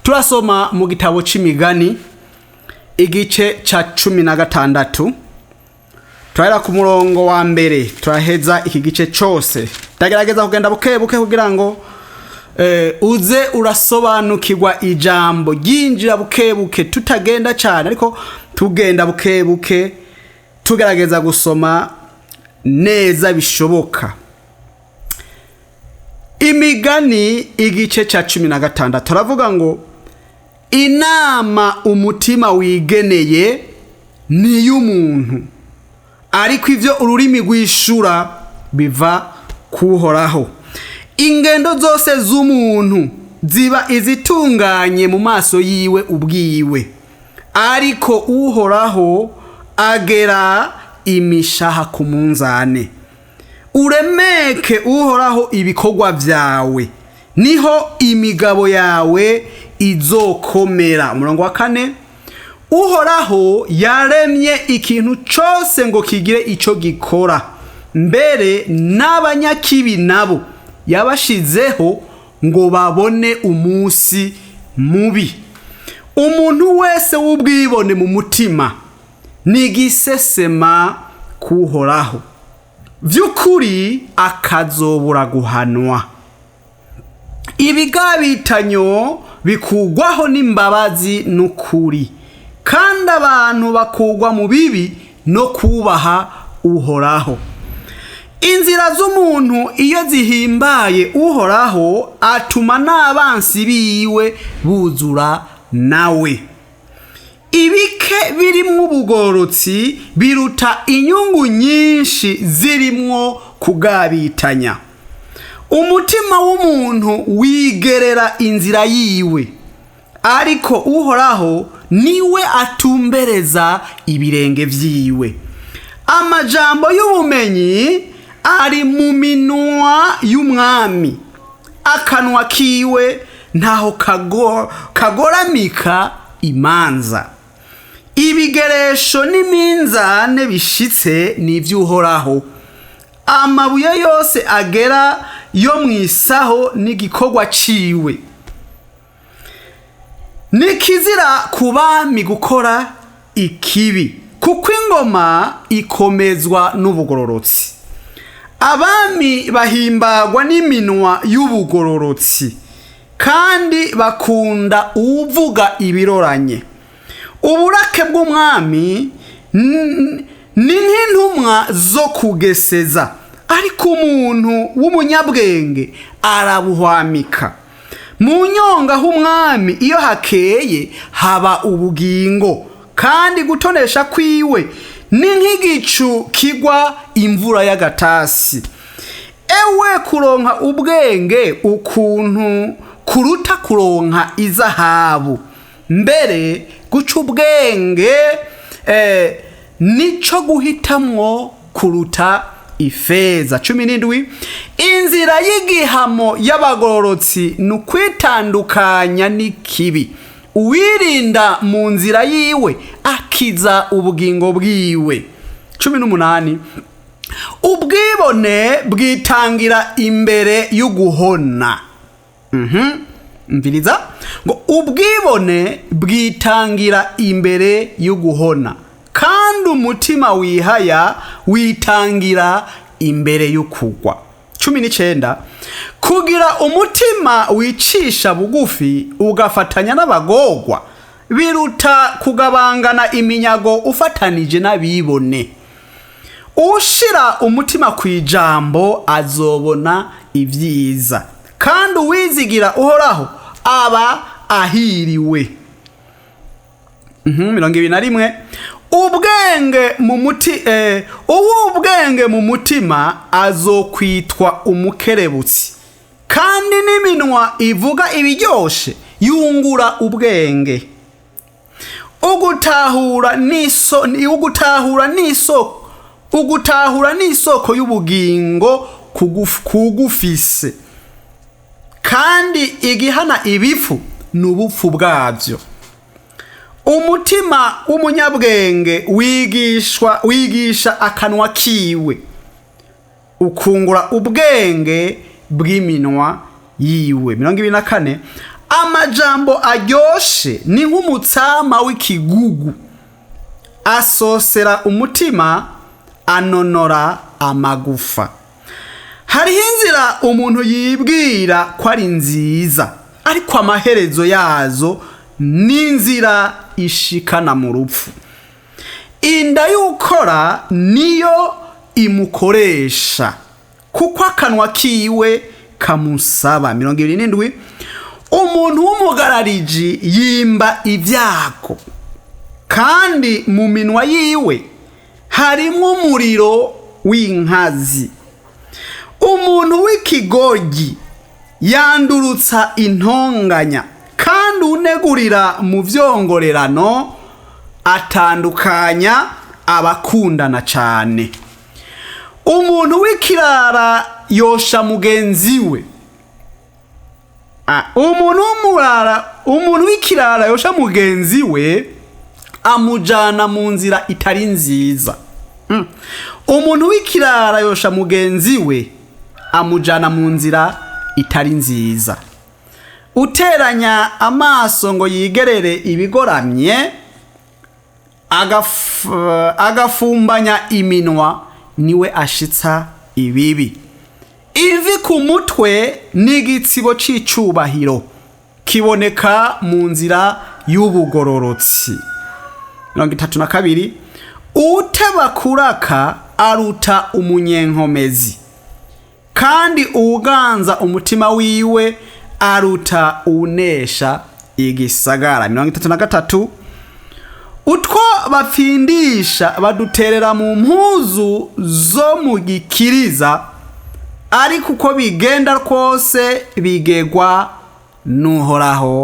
Turasoma mu gitabo c'Imigani, igice ca 16. Turahera ku murongo wa mbere, turaheza iki gice cose. Ndagerageza kugenda buke buke kugira ngo uze urasobanukirwa ijambo ryinjira buke buke, tutagenda cyane ariko tugenda buke buke, tugerageza gusoma neza bishoboka. Imigani, igice cya 16, turavuga ngo: "Inama umutima wigeneye ni iy'umuntu, ariko ibyo ururimi rwishura biva kuhoraho. Ingendo zose z'umuntu ziba izitunganye mu maso yiwe ubwiwe, ariko Uhoraho agera imishaha ku munzane. Uremeke Uhoraho ibikorwa byawe, niho imigabo yawe izokomera." Umurongo wa kane: "Uhoraho yaremye ikintu cyose ngo kigire icyo gikora, mbere n'abanyakibi nabo yabashizeho ngo babone umunsi mubi. Umuntu wese w'ubwibone mu mutima ni igisesema kuhoraho, by'ukuri akazobura guhanwa. Ibigabitanyo bikugwaho n'imbabazi n'ukuri, kandi abantu bakugwa mu bibi no kubaha Uhoraho. Inzira z'umuntu iyo zihimbaye Uhoraho, atuma n'abansi biwe buzura nawe. Ibike birimwo ubugororotsi biruta inyungu nyinshi zirimwo kugabitanya. Umutima w'umuntu wigerera inzira yiwe, ariko Uhoraho niwe atumbereza ibirenge vyiwe. Amajambo y'ubumenyi ari mu minwa y'umwami, akanwa kiwe ntaho kagoramika imanza. Ibigeresho n'iminzane bishitse ni iby'Uhoraho, amabuye yose agera yo mu isaho n'igikorwa ciwe. Ni kizira ku bami gukora ikibi, kuko ingoma ikomezwa n'ubugororotsi. Abami bahimbagwa n'iminwa y'ubugororotsi, kandi bakunda uwuvuga ibiroranye. Uburake bw'umwami ni nk'intumwa zo kugeseza, ariko umuntu w'umunyabwenge arabuhwamika. Mu nyonga h'umwami iyo hakeye haba ubugingo, kandi gutonesha kwiwe ni nk'igicu kigwa imvura y'agatasi. Ewe, kuronka ubwenge ukuntu kuruta kuronka izahabu, mbere guca ubwenge nico guhitamwo kuruta ifeza. 17: Inzira y'igihamo y'abagororotsi ni ukwitandukanya n'ikibi, uwirinda mu nzira yiwe akiza ubugingo bwiwe. 18: Ubwibone bwitangira imbere y'uguhona. Mviriza ngo: ubwibone bwitangira imbere y'uguhona, kandi umutima wihaya witangira imbere y'ukugwa. 19: Kugira umutima wicisha bugufi ugafatanya n'abagorwa biruta kugabangana iminyago ufatanije n'abibone. Ushira umutima ku ijambo azobona ibyiza, kandi uwizigira Uhoraho aba ahiriwe. 21: Ubwenge mu muti uw'ubwenge mu mutima azokwitwa umukerebutsi, kandi n'iminwa ivuga ibiryoshe yungura ubwenge. Ugutahura n'isoko y'ubugingo kugufise, kandi igihana ibifu ni ubupfu bwabyo. Umutima w'umunyabwenge wigishwa wigisha akanwa kiwe, ukungura ubwenge bw'iminwa yiwe. 24: Amajambo aryoshe ni nk'umutsama w'ikigugu, asosera umutima, anonora amagufa. Hariho inzira umuntu yibwira ko ari nziza, ariko amaherezo yazo ni inzira ishikana mu rupfu. Inda y'ukora niyo imukoresha, kuko akanwa kiwe kamusaba. 27. Umuntu w'umugarariji yimba ibyago, kandi mu minwa yiwe harimwo umuriro w'inkazi. Umuntu w'ikigogi yandurutsa intonganya, kandi unegurira mu vyongorerano atandukanya abakundana cane. Umuntu w'ikirara yosha mugenzi we. Umuntu w'umurara, umuntu w'ikirara yosha mugenzi we amujana mu nzira itari nziza. Umuntu w'ikirara yosha mugenzi we amujana mu nzira itari nziza. Uteranya amaso ngo yigerere ibigoramye, agafumbanya iminwa, niwe ashitsa ibibi. Ivi ku mutwe n'igitsibo c'icubahiro kiboneka mu nzira y'ubugororotsi. 32. Uteba kuraka aruta umunyenkomezi, kandi uwuganza umutima wiwe aruta unesha igisagara. 33. Utwo bapfindisha baduterera mu mpuzu zo mu gikiriza, ariko uko bigenda kose bigegwa n'Uhoraho.